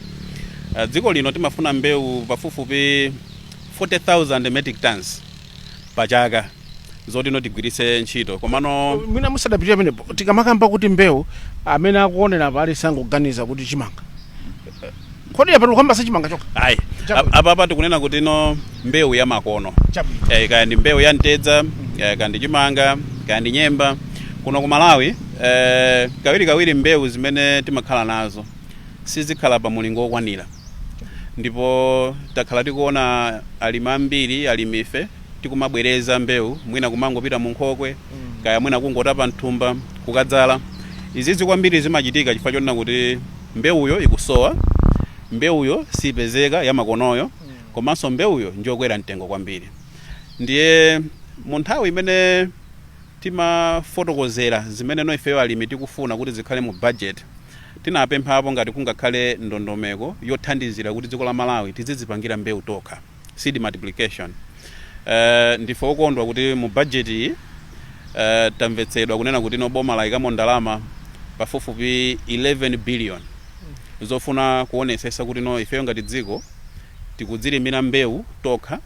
Dziko lino timafuna mbewu pafupifupi 40,000 metric tons pa chaka zoti no tigwiritse ntchito, komano Mwina musadapitire pamenepo, tikamakamba kuti mbewu, amene akuonera pali sangoganiza kuti chimanga. Kodi apa tikukamba chimanga chokha? Ayi. Chabwino. Apapa tikunena kuti no mbewu ya makono. Kaya ndi mbewu ya mtedza, kaya ndi chimanga, kaya ndi nyemba. Kuno ku Malawi kawirikawiri mbewu zimene timakhala nazo sizikhala pa mulingo wokwanira, ndipo takhala tikuona alimi ambiri, alimife tikumabwereza mbewu, mwina kumangopita mu nkhokwe, kaya mwina kungotapa mthumba kukadzala. Izizi kwambiri zimachitika chifukwa chonena kuti mbewuyo ikusowa, mbewuyo sipezeka ya makonoyo, komanso mbewuyo njokwera mtengo kwambiri. Ndiye mu nthawi imene timafotokozera zimene no ifeyo alimi tikufuna kuti zikhale mu budget, tinapemphapo ngati kungakhale ndondomeko yothandizira kuti dziko la Malawi tizidzipangira mbewu tokha, seed multiplication. Ndife okondwa kuti mu budget iyi tamvetsedwa kunena kuti no boma layikamo ndalama pafupifupi 11 billion zofuna kuonesesa kuti no ifeyo ngati dziko tikudzilimira mbewu tokha,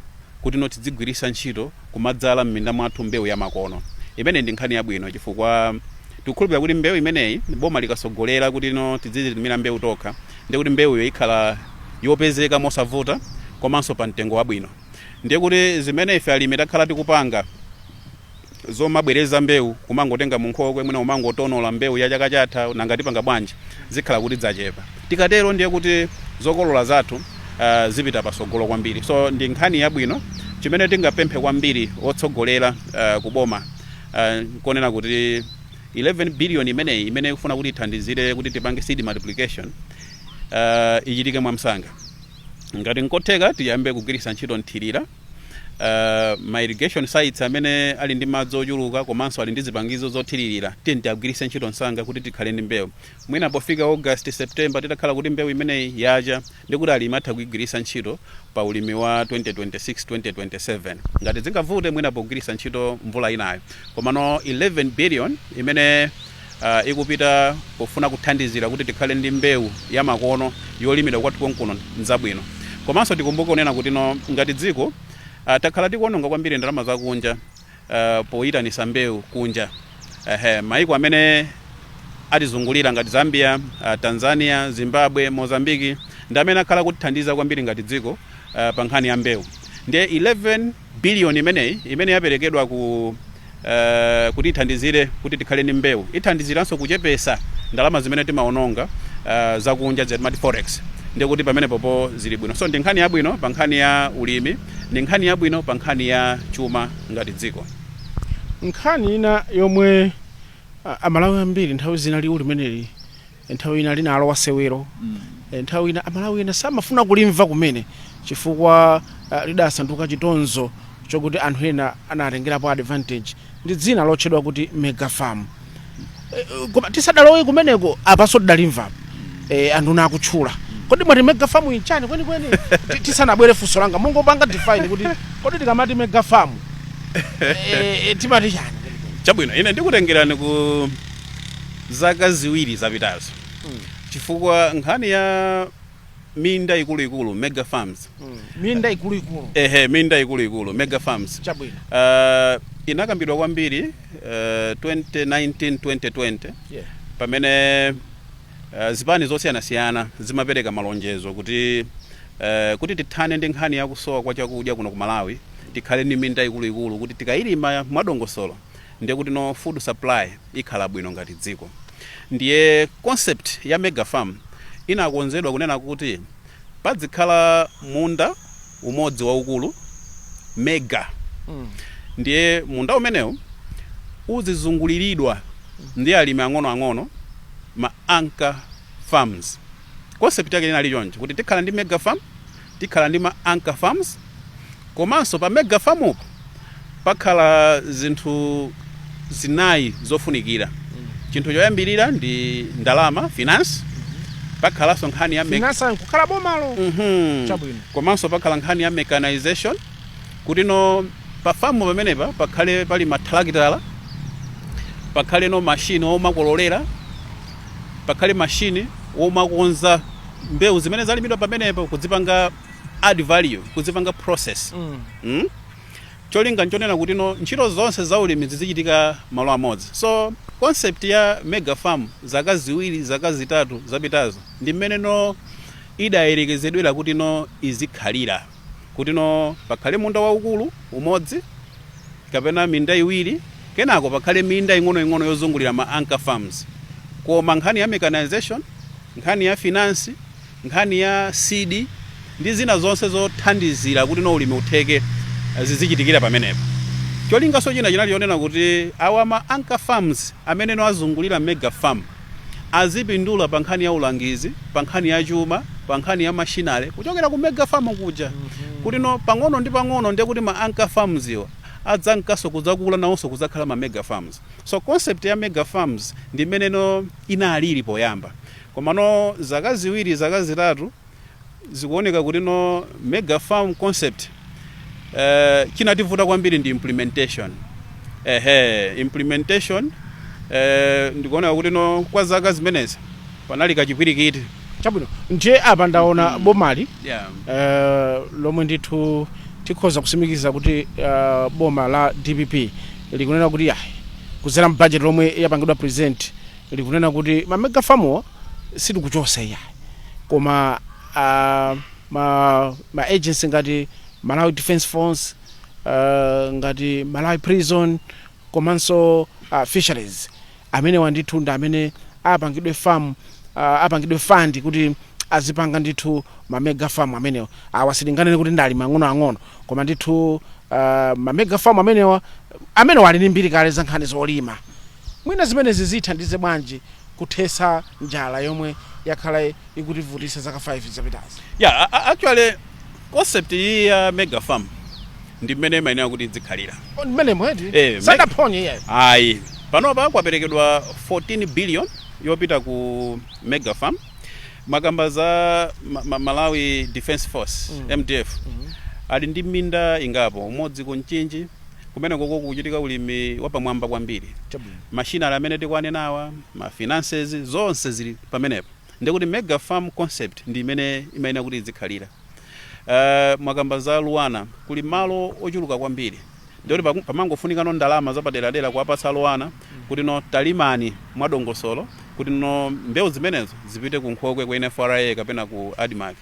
kuti no tidzigwiritsa ntchito kumadzala m'minda mwathu mbewu ya makono. Imene ndi nkhani yabwino, chifukwa tikukhulupirira kuti mbewu imeneyi, boma likasogolera kuti no tidzilimira mbewu tokha, ndiye kuti mbewuyo ikhala yopezeka mosavuta komanso pa mtengo wabwino. Ndiye kuti zimene ife alimi takhala tikupanga zomabwereza mbewu, kumangotenga munkhokwe, mwina kumangotonola mbewu ya chaka chatha, nanga tipanga bwanji, zikhala kuti zachepa. Tikatero ndiye kuti zokolola zathu zipita pasogolo kwambiri. So ndi nkhani yabwino. Chimene tingapemphe kwambiri otsogolera kuboma nkonena kuti 11 billion imeneyi imene ikufuna kuti ithandizire kuti tipange seed multiplication ichitike mwamsanga. Ngati nkotheka, tiyambe kugwiritsa ntchito nthirira, ma irrigation sites amene ali ndi madzi ochuluka komanso ali ndi zipangizo zothiririra, tiye tiagwiritse ntchito msanga kuti tikhale ndi mbewu. Mwina pofika August, September, titakhala kuti mbewu imeneyi yacha, ndikuti alimi atha kuigwiritsa ntchito pa ulimi wa 2026 2027, ngati zingavute mwina pogwiritsa ntchito mvula inayo. Komano 11 billion imene ikupita pofuna kuthandizira kuti tikhale ndi mbewu ya makono yolimidwa kwathu konkuno nzabwino. Komanso tikumbuke kunena kuti no ngati dziko takhala tikuononga kwambiri ndalama zakunja poyitanisa mbewu kunja. Ehe, maiko amene atizungulira ngati Zambia, Tanzania, Zimbabwe, Mozambiki ndi amene akhala kutithandiza kwambiri ngati dziko pa nkhani ya mbewu. Ndiye 11 billion imeneyi imene yaperekedwa kuti ithandizire kuti tikhale ndi mbewu, ithandiziranso kuchepesa ndalama zimene timaononga zakunja, timati forex. Ndiye kuti pamene popo zili bwino. So ndi nkhani yabwino pa nkhani ya ulimi, ndi nkhani yabwino pa nkhani ya chuma ngati dziko. Nkhani ina yomwe Amalawi ambiri nthawi zina liwu limeneli nthawi ina linalo wasewero, nthawi ina Amalawi ena samafuna kulimva kumene, chifukwa lidasanduka chitonzo chokuti anthu ena anatengerapo advantage, ndi dzina lotchedwa kuti mega farm. Koma tisadalowe kumeneko, apanso tidalimvapo anthu nakutchula. Kodi mwati mega farm inchani kwenikweni? Tisanabwere funso langa, mungopanga define kuti kodi tikamati mega farm timati chani kwenikweni? Chabwino, ine ndikutengerani ku zaka 2 zapitazo, chifukwa nkhani ya minda ikuluikulu, mega farms, Minda ikuluikulu. Ehe, minda ikuluikulu, mega farms, inakambidwa kwambiri 2019 2020, pamene zipani zosiyanasiyana zimapereka malonjezo kuti tithane ndi nkhani yakusowa kwa chakudya kuno ku Malawi, tikhale ndi minda ikuluikulu, kuti tikayilima mwadongosolo ndiye kuti no food supply ikhala bwino ngati dziko. Ndiye concept ya mega farm inakonzedwa kunena kuti padzikhala munda umodzi waukulu, mega, ndiye munda umenewu uzizunguliridwa ndi alimi ang'onoang'ono, ma anchor farms. Concept yake inali choncho, kuti tikhala ndi mega farm, tikhala ndi ma anchor farms, komanso pa mega farm upo pakhala zinthu zinayi zofunikira. Chinthu choyambirira ndi ndalama, finance. Pakhalanso nkhani ya Finance nkukhala bomalo. Chabwino. Komanso pakhala nkhani ya mechanization, kuti no pa famu pamenepa pakhale pali mathalakitala, pakhale no mashini omakololera, pakhale mashini omakonza mbewu zimene zalimidwa pamenepo, kudzipanga add value, kudzipanga process. Cholinga nchonena kuti no ntchito zonse za ulimi zizichitika malo amodzi. So concept ya mega farm zaka 2, zaka 3 zapitazo ndi mmene no idayerekezedwera kuti no izikhalira, kuti no pakhale munda waukulu umodzi kapena minda iwiri, kenako pakhale minda ing'onoing'ono yozungulira ma anchor farms. Koma nkhani ya mechanization, nkhani ya finance, nkhani ya seed ndi zina zonse zothandizira kuti no ulimi utheke, zizichitikira pamenepo. Cholingaso china chinali chonena kuti awa ma anchor farms amene no azungulira mega farm azipindula pa nkhani ya ulangizi, pa nkhani ya chuma, pa nkhani ya machinery kuchokera ku mega farm kuja, kuti no pang'ono ndi pang'ono ndiye kuti ma anchor farms iwa adzankaso kudzakula nawonso kudzakhala ma mega farms. So concept ya mega farms ndi imene no inalili poyamba. Komano zaka 2, zaka 3 zikuoneka kuti no mega farm concept, chinativuta kwambiri ndi implementation. Implementation, ndikuoneka kuti no kwa zaka zimenezi panali kachipwirikiti. Chabwino, ndiye apa ndaona bomali, lomwe ndithu tikhoza kusimikiza kuti boma la DPP likunena kuti yayi, kudzera m'budget lomwe yapangidwa present, likunena kuti ma mega farmwo sitikuchosa iyayi, koma ma agency ngati Malawi Defence Force, ngati Malawi Prison, komanso fisheries, amene wandithu ndi amene apangidwe farm, apangidwe fund kuti azipanga ndithu ma mega farm amenewa. Awa sitinganene kuti ndali ang'onoang'ono, koma ndithu ma mega farm amenewa, amenewa ali ndi mbiri kale za nkhani zolima. Mwina zimenezi zithandize bwanji kuthesa njala yomwe yakhala ikutivutisa zaka 5 zapitazi? Yeah, actually concept iyi ya mega farm ndi mmene imayenera kuti izikhalira. Mmenemo eti? Eh. Sadaphonye iyayi. Ayi, panopa kwaperekedwa 14 billion yopita ku mega farm. Makamba za Malawi Defence Force, MDF, ali ndi minda ingapo, umodzi ku Mchinji kumene koko kuchitika ulimi wapamwamba kwambiri. Machinery amene tikuanenawa, ma finances, zonse zili pamenepo. Ndikuti mega farm concept ndi imene imayenera kuti izikhalira. Mwakamba za LUANAR, kuli malo ochuluka kwambiri, ndikuti pamangofunikano ndalama zapaderadera kuwapatsa LUANAR kuti no talimani mwadongosolo, kuti no mbewu zimenezo zipite ku nkhokwe, ku NFRA kapena ku ADMARC.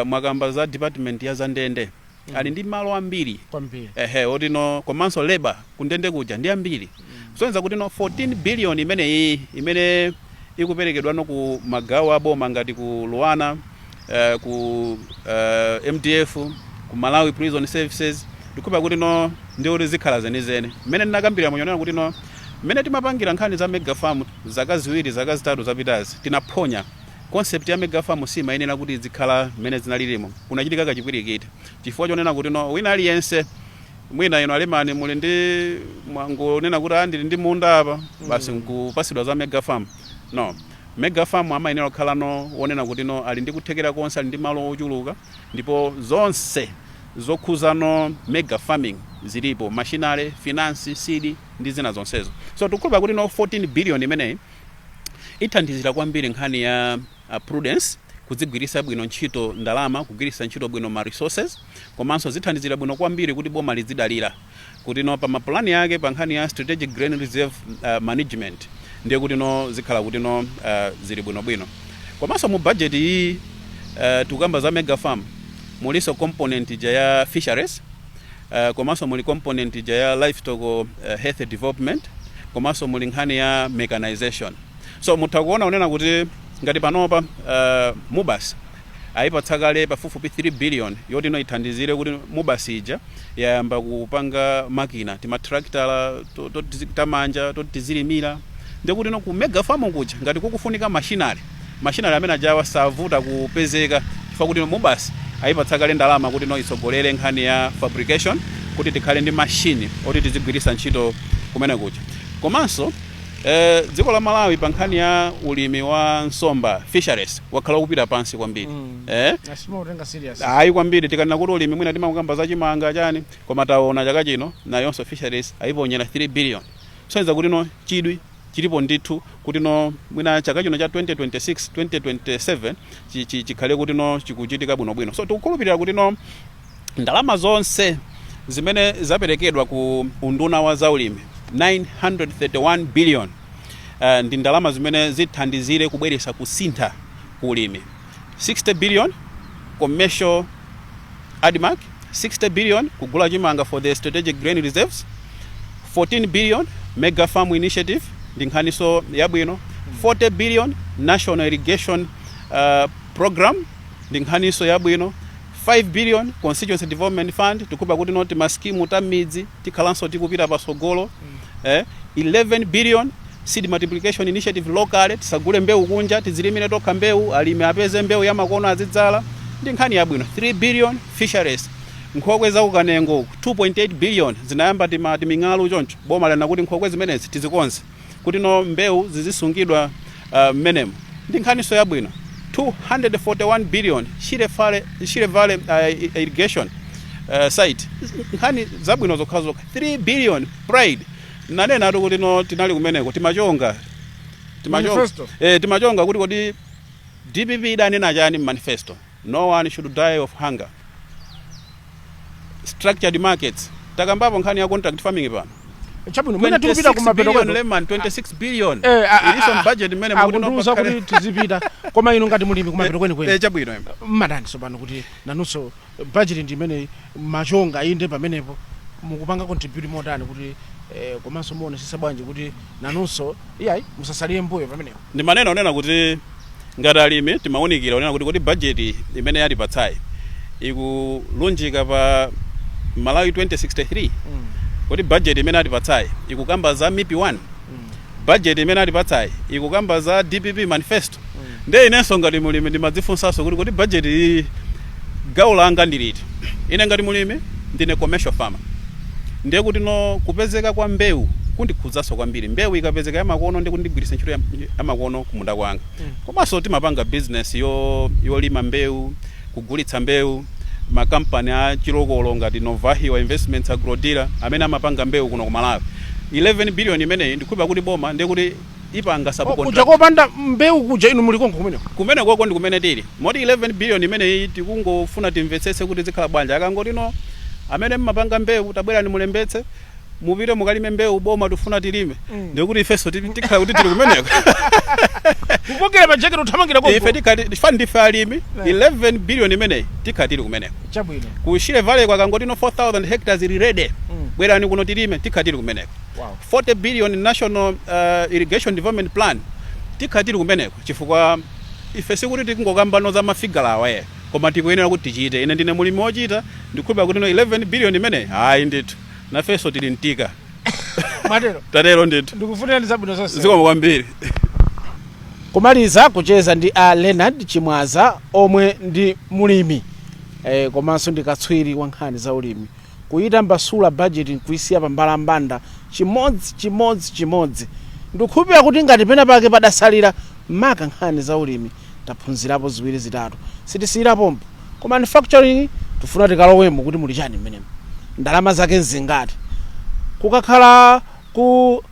Mwakamba za department ya zandende, ali ndi malo ambiri kwambiri. Ehe, oti no komanso labor kundende kuja ndi ambiri, kusonyeza kuti no 14 billion imeneyi imene ikuperekedwa no ku magawo aboma ngati ku LUANAR, ku MDF, ku Malawi Prison Services, ndikupa kuti no ndi kuti zikhala zenizeni mmene ndinakambira munyonera kuti no mmene timapangira nkhani za mega farm zaka 2, zaka 3 zapitazi, tinaphonya concept ya mega farm. Simayenera kuti izikhala mmene zinalilimo. Kunachitika kachipwirikiti chifukwa chonena kuti no wina aliyense, mwina ino alemani muli ndi mwangonena kuti, "Ah, ndili ndi munda apa," basi nkupasidwa za mega farm. No mega farm amayenera kukhala no wonena kuti no ali ndi kuthekera konse, ali ndi malo ochuluka, ndipo zonse zokhuzano mega farming zilipo, machinery, finance, seed ndi zina zonsezo. So tikukhulupira kuti no 14 billion imeneyi ithandizira kwambiri nkhani ya prudence, kudzigwiritsa bwino ntchito ndalama, kugwiritsa ntchito bwino ma resources, komanso zithandizira bwino kwambiri kuti boma lidzidalira kuti no pa mapulani yake pa nkhani ya strategic grain reserve management, ndiye kuti no zikhala kuti no zili bwinobwino. Komanso mu budget iyi, tikukamba za mega farm, mulinso component ija ya fisheries, komanso muli component ija ya livestock health development, komanso muli nkhani ya mechanization. So mutha kuona unena kuti ngati panopa MUBAS ayipatsa kale pafupifupi 3 billion yoti ino ithandizire kuti MUBAS ija yayamba kupanga makina, timatractor tamanja toti tizilimira. Ndikuti no ku mega farm kuja ngati kukufunika machinery, Machinery amene ajawa savuta kupezeka, chifukwa kuti MUBAS ayipatsa kale ndalama kuti no itsogolere nkhani ya fabrication, kuti tikhale ndi machine oti tizigwiritsa ntchito kumene kucha. Komanso dziko la Malawi pa nkhani ya ulimi wa nsomba, fisheries, wakhala kupita pansi kwambiri. Asimakutenga serious. Ayi, kwambiri. Tikanena kuti ulimi, mwina timakamba za chimanga chani, koma taona chaka chino nayonso fisheries ayiponyera 3 billion, kusonyeza kuti no chidwi chilipo ndithu kuti no mwina chaka chino cha 2026 2027 chikhale kuti no chikuchitika bwinobwino. So tikukhulupirira kuti no ndalama zonse zimene zaperekedwa ku unduna wa zaulimi, 931 billion, ndi ndalama zimene zithandizire kubweretsa kusintha ku ulimi. 60 billion commercial ADMARC, 60 billion kugula chimanga for the strategic grain reserves, 14 billion mega farm initiative, ndi nkhaniso yabwino, 40 billion national irrigation program, ndi nkhaniso yabwino, 5 billion constituency development fund, tikupa kuti noti ma scheme ta midzi tikhalanso tikupita pasogolo, 11 billion seed multiplication initiative locally, tisagule mbewu kunja, tizilimire tokha mbewu, alimi apeze mbewu ya makono azidzala, ndi nkhani yabwino, 3 billion fisheries, nkhokwe za kukanengo 2.8 billion, zinayamba timati ming'alu choncho, boma lana kuti nkhokwe zimenezi tizikonze kuti no mbewu zizisungidwa mmenemo, ndi nkhaniso yabwino, 241 billion Shire Valley irrigation site, nkhani zabwino zokhazokha, 3 billion pride. Nanena atu kuti no tinali kumeneko, timachonga timachonga. Manifesto. Timachonga kuti kodi DPP idanena chani manifesto? No one should die of hunger, structured markets, takambapo nkhani ya contract farming pano. Chabwino, mwina tikupita 26 kumapeto billion kwetu. Lemon, 26 billion Eh, iliso budget imene mukuti no akundiuza kuti tizipita, koma inu ngati mulimi, kumapeto kwenikweni, Chabwino. Mmadani tsopano kuti nanunso budget ndi imene machonga inde pamenepo mukupanga contribute motani kuti komanso muonesesa bwanji kuti nanunso iyayi musasalire mbuyo pamenepo? Ndimanena unena kuti ngati alimi timawunikira unena kuti kodi budget imene yatipatsayi ikulunjika pa Malawi 2063? Kodi budget imene atipatsayi ikukamba za MIP 1? Budget imene atipatsayi ikukamba za DPP manifesto? Ndiye inenso ngati mulimi ndimadzifunsanso kuti kodi budget iyi gawo langa ndiliti? Ine ngati mulimi ndine commercial farmer, ndiye kuti no kupezeka kwa mbewu kundikhuzanso kwambiri. Mbewu ikapezeka yamakono, ndiye kuti ndigwiritsa ntchito yamakono kumunda kwanga. Komanso timapanga business yolima mbewu, kugulitsa mbewu, makampani a chilokolo ngati Novahiwa Investments, Agrodealer, amene amapanga mbewu kuno ku Malawi. 11 billion imeneyi ndikhupa kuti boma ndiye kuti ipanga kuja subcontract. Kopanda mbewu kuja inu muli konko kumeneko? Kumene koko ndi kumene tili, moti 11 billion imeneyi tikungofuna timvetsetse kuti zikhala bwanji. Akangoti no amene mmapanga mbewu tabwerani mulembetse, mupite mukalime mbewu, boma tifuna tilime, ndikuti ifenso tikhala kuti tili kumeneko. Kukokera pa jaketi uthamangira Ife konko. tikhala tifa ndife alimi, 11 billion imeneyi tikhala tili kumeneko. Ku Shire Valley kwakangoti no 4000 hectares ili ready, bwerani kuno tilime, tikhala tili kumeneko. 40 billion national irrigation development plan, tikhala tili kumeneko, chifukwa ife sikuti tikungokambano za mafigala awa ye, koma tikuyenera kuti tichite. Ine ndine mulimi wochita, ndikhulupira kuti no 11 billion imeneyi, hayi ndithu, nafenso tili mtika. Mwatero? Tatero ndithu. Ndikufunirani zabwino zonse. Zikomo kwambiri. Kumaliza kucheza ndi a Leonard Chimwaza omwe ndi mulimi komanso ndi katswiri wa nkhani za ulimi, kuyitambasula budget nkuisiya pambalambanda chimodzi chimodzi chimodzi. Ndikukhulupirira kuti ngati pena pake padasalira maka nkhani za ulimi, taphunzirapo ziwiri zitatu. Sitisiyirapompo ku manufacturing, tifuna tikalowemo kuti muli chani mmenemo, ndalama zake nzingati, kukakhala ku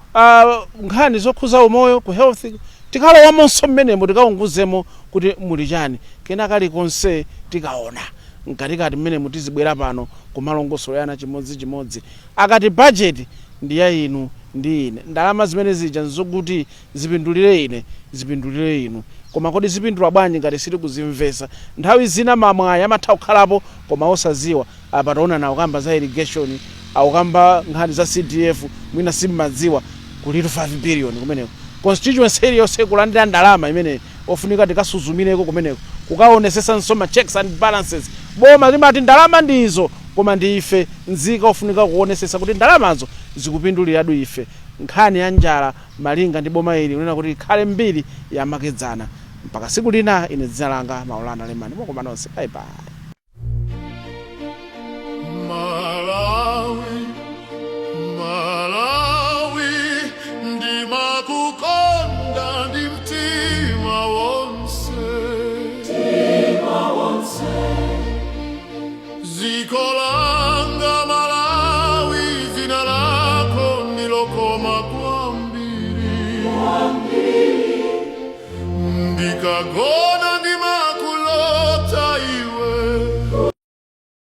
nkhani zokhuza umoyo, ku health tikalowamonso mmenemo, tikaunguzemo kuti muli chani, kena kalikonse tikaona mkatikati mmenemo. Tizibwera pano kumalongosolerana chimodzimodzi. Akati budget ndi ya inu ndi ine, ndalama zimene zija nzokuti zipindulire ine, zipindulire inu, koma kodi zipindula bwanji ngati sitikuzimvesa? Nthawi zina mamwayi amatha kukhalapo koma osaziwa. Apa taona akukamba za irrigation, akukamba nkhani za CDF, mwina simmadziwa kulitu 5 billion kumeneko, constituency iliyonse kulandira ndalama imeneyi. Ofunika tikasuzumireko kumeneko, kukaonesesanso ma checks and balances. Boma limati ndalama ndizo, koma ndi ife nzika ofunika kuonesesa kuti ndalamazo zikupinduliradu ife. Nkhani ya njala, malinga ndi boma ili kunena kuti ikhale mbiri yamakedzana. Mpaka siku lina, ine dzina langa Maulana Lemani. Mwakoma nonse, bye bye. Malawi, Malawi, ndimakukonda ndi mtima wonse. Dziko langa Malawi, dzina lako ndilokoma kwambiri. Ndikagona